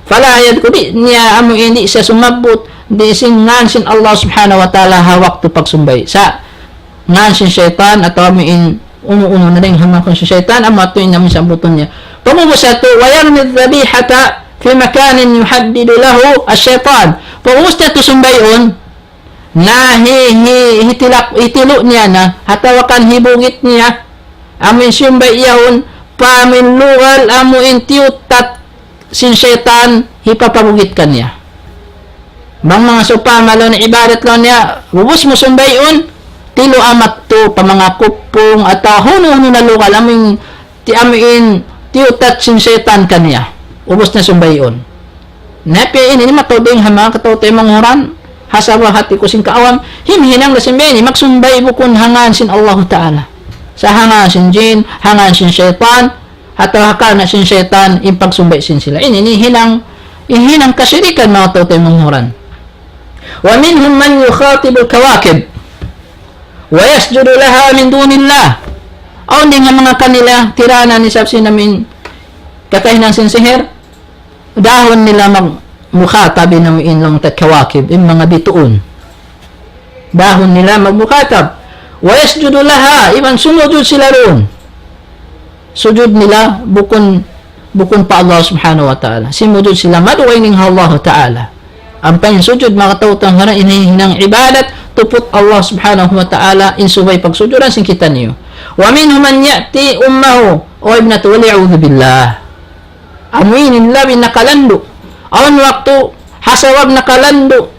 Fala yadhkur, di' niya amu in di' siya sumabbut, di' sin ngan sin Allah Subhanahu wa Ta'ala ha waktu pagsumbay'. Sa' ngan sin saytan atawa amu in unu-unu na dayn ha manga sin saytan, amu yadtu in amu in sabbutun niya. Pag'ubus yadtu, wa yarmi dhabihata fi makanin yuhaddidu lahu ash-shaytan. Pag'ubus yadtu sumbay'un, na hi-, hi-, hitilak-, hitilu' niya na, atawa kan hibugit niya, amu in siyumbay' yaun, pa amu in lugal, amu in tiyutat sin saytan, hipapabugit kaniya. Bang manga sawpama laung niya ibadat laung niya, ubus mu sumbay'un, tilu' amat tu pa manga kupung, atawa hunu-hunu na lugal, amu in ti-, amu in tiyutat sin saytan kaniya. Ubus na sumbay'un. Na piya ini, ini mataud dayn ha manga kataw-taymanghuran, ha sabab hati ku sin kaawam, himhinang da sin biya' ini, magsumbay' bukun ha ngan sin Allahu Ta'ala. Sa' ha ngan sin jin, ha ngan sin saytan, atawa ha karna' sin saytan, in pagsumbay' sin sila. Ini, ini hinang, in hinang kasirikan manga kataw-taymanghuran. ومنهم من يخاطب الكواكب ويسجد لها من دون الله. Awn dayn ha manga kanila, tiranan isab sin amu in kakahinang sin sihir, dahun nila mag-, mukhatab in amu in laung ta kawakib, in manga bituun. Dahun nila magmukhatab. ويسجد لها, iban sumujud sila duun. Sujud nila bukun, bukun pa Allah Subhanahu wa Ta'ala. Simujud sila maduwa ining ha Allah Ta'ala. Ampa in sujud manga kataw-taymanghuran ini hinang ibadat, tuput Allah Subhanahu wa Ta'ala, in subay pagsujuran sin kitaniyu. ومنهم من يأتي أمه, أو ابنته, والعياذ بالله. Amu ini in labi nakalandu'. Awn waktu, ha sabab nakalandu',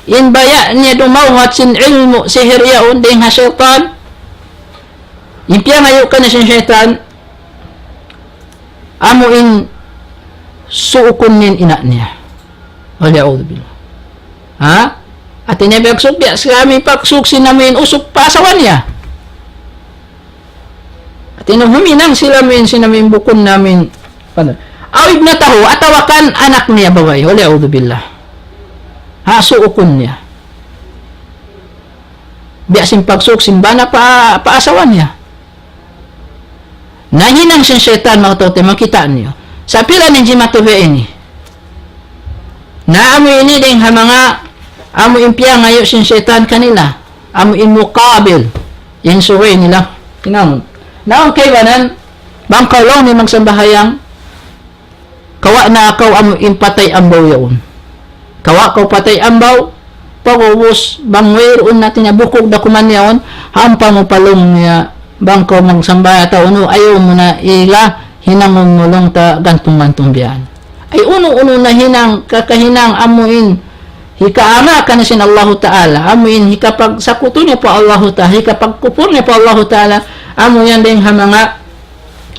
in baya' niya dumawhat sin ilmu' sihir yaun dayn ha saytan. In piyangayu' kaniya sin saytan, amu in suukun niya in ina' niya. والعياذ بالله. Ha? Hati niya biya' suk, biya' sa kami pagsuk sin amu in usug pa asawa niya. Hati niya huminang sila amu in sin amu in bukun na amu in, أو ابنته, atawa kan anak niya babai, والعياذ بالله. Ha, suukun niya. Biya' sin pagsuk sin bana pa, pa asawa niya. Na hinang sin saytan manga kataw-taymanghuran, kita' niyu. Sa' pila in jimatu biya' ini. Na amu ini dayn ha manga, amu in piyangayu' sin saytan kanila. Amu in muqabil. In subay nila. Hinang. Na awn kaibanan, Bang kaw laung niya magsambahayang, kawa' na kaw amu in patay ambaw yaun. Kawa' kaw patay ambaw, pag'ubus bang wayruun na tiya bukug da kuman yaun, hampa mu pa laung niya, bang kaw magsambahayang ta unu, ayaw mu na ila hinangun mu laung ta gantung-gantung biya' yan. Ay unu-unu na hinang, kakahinang amu in hikaama kaniya sin Allahu Ta'ala, amu in hikapagsakutu niya pa Allahu Ta'ala, hikapagkupur niya pa Allahu Ta'ala, amu yan dayn ha manga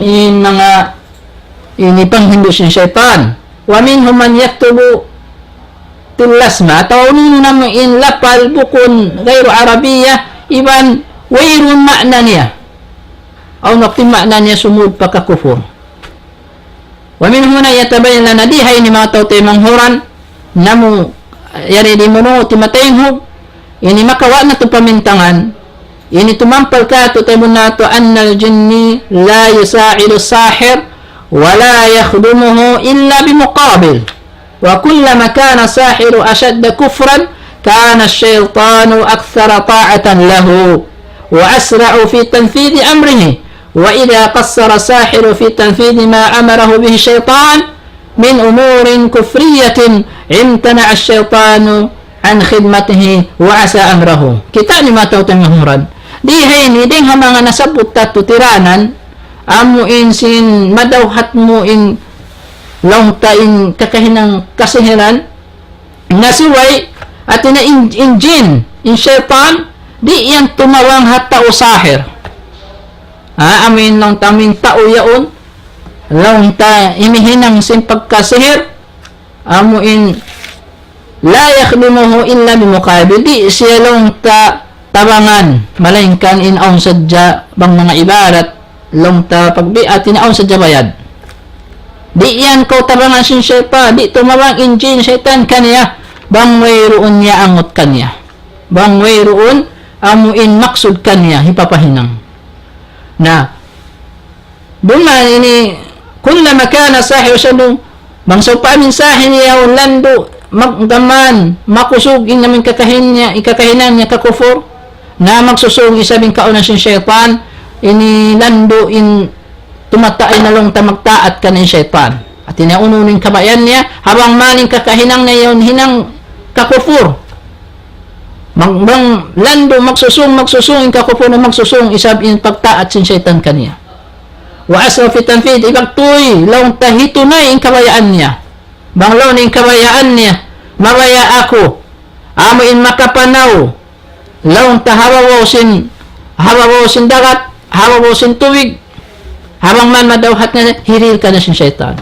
in manga ini panghindu' sin saytan. ومنهم من يكتب طلاسما, atawa unu-unu na amu in lapal bukun غير عربية, iban wayruun ma'na niya. Awn waktu in ma'na niya sumud pa kakufur. ومن هنا يتبين لنا, di ha ini manga tau taymanghud, namu' yari di munu ti mataynghug, ini makawa' natu' pamintangan, ini tumampal kātu' taymanghud natu', أن الجني لا يساعد الساحر ولا يخدمه إلا بمقابل، وكلما كان الساحر أشد كفرا كان الشيطان أكثر طاعة له وأسرع في تنفيذ أمره، وإذا قصر الساحر في تنفيذ ما أمره به الشيطان من أمور كفرية امتنع الشيطان عن خدمته وعصى أمره. Kita' niyu manga tau taymanghud. Di ha ini, dayn ha manga nasabbut ta tu tiranan, amu in sin madawhat mu in laung ta in kakahinang kasihiran, na subay, hati niya in, in jin, in saytan, di' yan tumabang ha tau sahir. Ha, amu in laung ta, amu in tau yaun, laung ta imihinang sin pagkasihir, amu in لا يخدمه إلا بمقابل, di' siya laung ta tabangan, malaingkan in awn sadja bang manga ibarat, laung ta pagbiat in awn sadja bayad. Di' yan kaw tabangan sin saytan, di' tumabang in jin saytan kaniya, bang wayruun niya angut kaniya. Bang wayruun amu in maksud kaniya, hipapahinang. Na, duman ini, كلما كان الساحر أشد, bang sawpama in sahir yaun landu', mag-, gaman, makusug in amu in kakahin niya, in kakahinang niya kakufur, na magsusūng isab in kaunan sin saytan, ini landu' in tumataay na laung ta magtaat kaniya in saytan. Hati niya unu-unu in kabayaan niya, ha bang man in kakahinang niya yaun hinang kakufur. Mag-, bang landu' magsusūng, magsusūng in kakufur na magsusūng isab in pagtaat sin saytan kaniya. وأسرع في تنفيذ, iban tuy, laung ta hitunay in kabayaan niya. Bang laung in kabayaan niya, mabaya' aku, amu in makapanaw, laung ta ha babaw sin, ha babaw sin dagat, ha babaw sin tubig, ha bang man madawhat niya, hirihil kaniya sin saytan.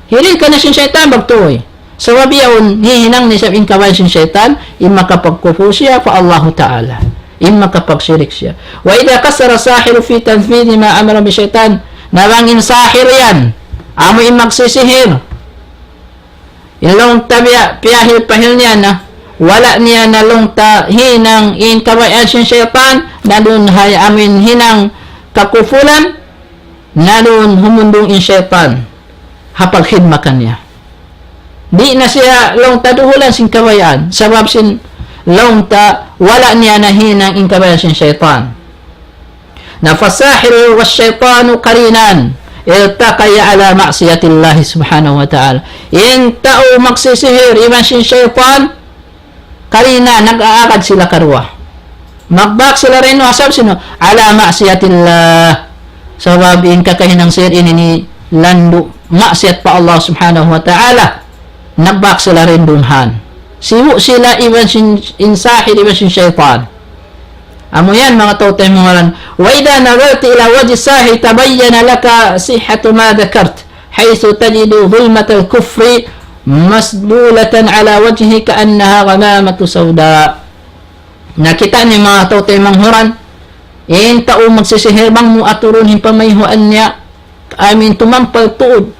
Hirihil kaniya sin saytan, magtuy. Sabab yaun, hihinang niya isab in kabayaan sin saytan, in makapagkufur siya pa Allahu Ta'ala. In makapagshirik siya. وإذا قصر الساحر في تنفيذ ما أمر به الشيطان, na bang in sahir yan, amu in magsisihir, in laung ta biya', piyahil-pahil niya na, wala' niya na laung ta hinang in kabayaan sin saytan, na duun hay amu in hinang kakufuran, na duun humundung in saytan ha pagkhidmat kaniya. Di' na siya laung ta duhulan sin kabayaan, sabab sin laung ta wala' niya na hinang in kabayaan sin saytan. Na فالساحر والشيطان قرينان التقيا على معصية الله سبحانه وتعالى. In tau magsisihir iban sin saytan, قرينان, nag-aagad sila karuwa. Magbak sila dayn ha sabab sinu, على معصية الله. Sabab in kakahinang sihir ini ini landu' maksiyat pa Allah Subhanahu wa Ta'ala. Nagbak sila dayn duun han. Sibu' sila iban sin, in sahir iban sin saytan. Amu yan manga tau taymanghud. وإذا نظرت إلى وجه الساحر تبين لك صحة ما ذكرت، حيث تجد ظلمة الكفر مسدولة على وجهه كأنها غمامة سوداء. Na kita' niyu manga tau taymanghud, in tau magsisihir bang mu aturun in pamayhuan niya, amu in tumampal tuud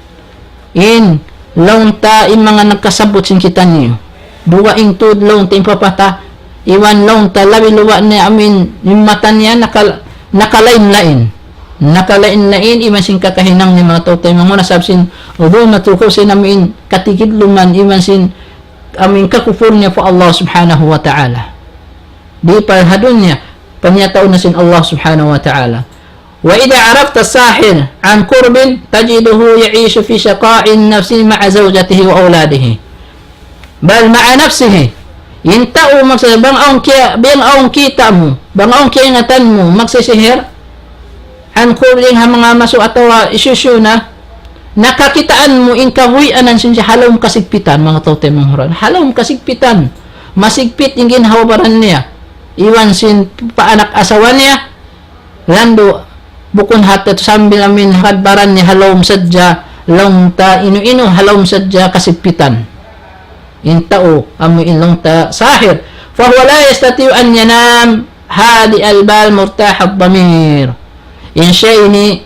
in laung ta in manga nagkasabbut sin kitaniyu. Dugaing tuud laung ta in papata, iban laung ta labi-labi niya amu in, in mata niya nakal-, nakalain-lain. Nakalain-lain iban sin kakahinang niya manga tau taymanghud sabab sin ظلمة الكفر, sin amu in katigidluman iban sin amu in kakufur niya pa Allah Subhanahu wa Ta'ala. Di' pa ha dunya, panyataun na sin Allah Subhanahu wa Ta'ala. وإذا عرفت الساحر عن قرب تجده يعيش في شقاء نفسي مع زوجته وأولاده، بل مع نفسه. In tau magsa-, bang awn kiya-, bang awn kita' mu, bang awn kiyaingatan mu, magsisihir, عن قرب ha manga masu atawa hisiyu-siyu na, nakakitaan mu in kabuhianan sin siya ha lawm kasigpitan, manga tau taymanghud. Ha lawm kasigpitan, masigpit in ginhawa-baran niya, iban sin pa-anak asawa niya, landu', bukun hati sambil amin ha kadbaran niya ha lawm sadja, laung ta inu-inu ha lawm sadja kasigpitan. In tau, amu in laung ta sahir. فهو لا يستطيع أن ينام هادئ البال مرتاح الضمير. In siya ini,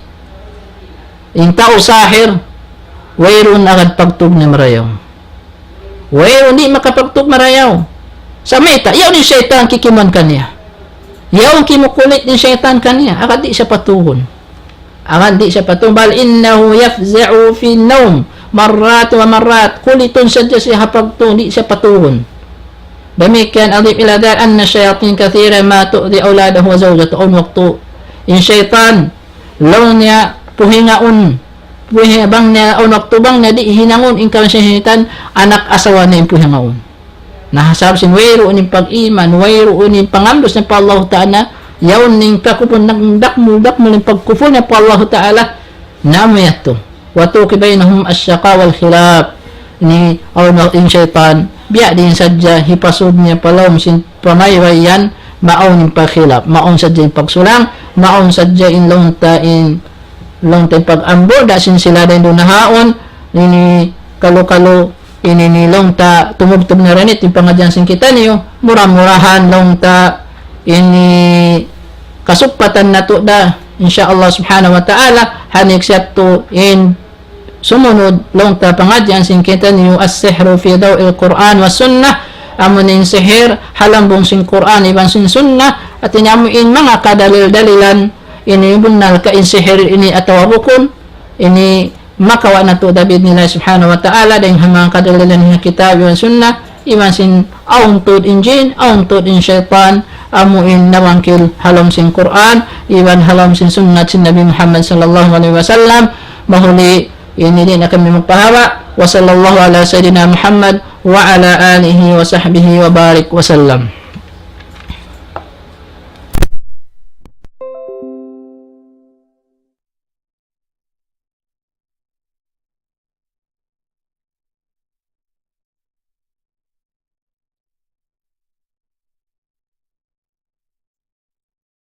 in tau sahir, wayruun agad pagtug niya marayaw. Wayruun, di' makapagtug marayaw. Sa' mayta', yaun in saytan kikimuan kaniya. Yaun kimukulit in saytan kaniya. Agad di' siya patugun. Agad di' siya patugun. بل إنه يفزع في النوم مرات ومرات. Kulitun sadja siya ha pagtug, di' siya patugun. Damikkiyan, أضف إلى ذلك أن الشياطين كثيرا ما تؤذي أولاده وزوجته. Awn waktu, in saytan, laung niya puhingaun, puhi-, bang niya, awn waktu bang niya di' hinangun in kawaan sin saytan, anak asawa niya in puhingaun. Na sabab sin wayruun in pag-iman, wayruun in pangandus niya pa Allah Ta'ala, yaun in kakubun nag-, dakmul-dakmul in pagkupur niya pa Allah Ta'ala, na amu yadtu. وتوقع بينهم الشقاء والخلاف. Ini, awn in saytan, biya' diin sadja, hipasud niya pa lawm sin pamaybay yan, maawn in pagkhilaf, maawn sadja in pagsulang, maawn sadja in laung ta in, laung ta in pag-ambul, da sin sila dayn duun nahaun, ini kalu-kalu, ini ini laung ta tumubtub na ranit in pangadjian sin kitaniyu, mura-murahan laung ta ini kasugpatan natu' da, insya Allah subhanahu wa ta'ala, ha next yadtu in sumunud laung ta pangadjian sin kitaniyu السحر في ضوء القرآن والسنة, amu in sihir ha lambung sin Qur'an iban sin sunnah, hati niya amu in manga kadalil-dalilan, ini bunnal ka in sihir ini atawa bukun, ini makawa' natu' da bi'idhnillah subhanahu wa ta'ala, dayn ha manga kadalilan ha kitab iban sunnah, iban sin awn tuud in jin, awn tuud in saytan, amu in nabangkil ha lawm sin Qur'an, iban ha lawm sin sunnat sin Nabi Muhammad sallallahu alayhi wasallam, mahuli ini di' na kami magpahaba'. وصلى الله على سيدنا محمد وعلى آله وصحبه وبارك وسلم.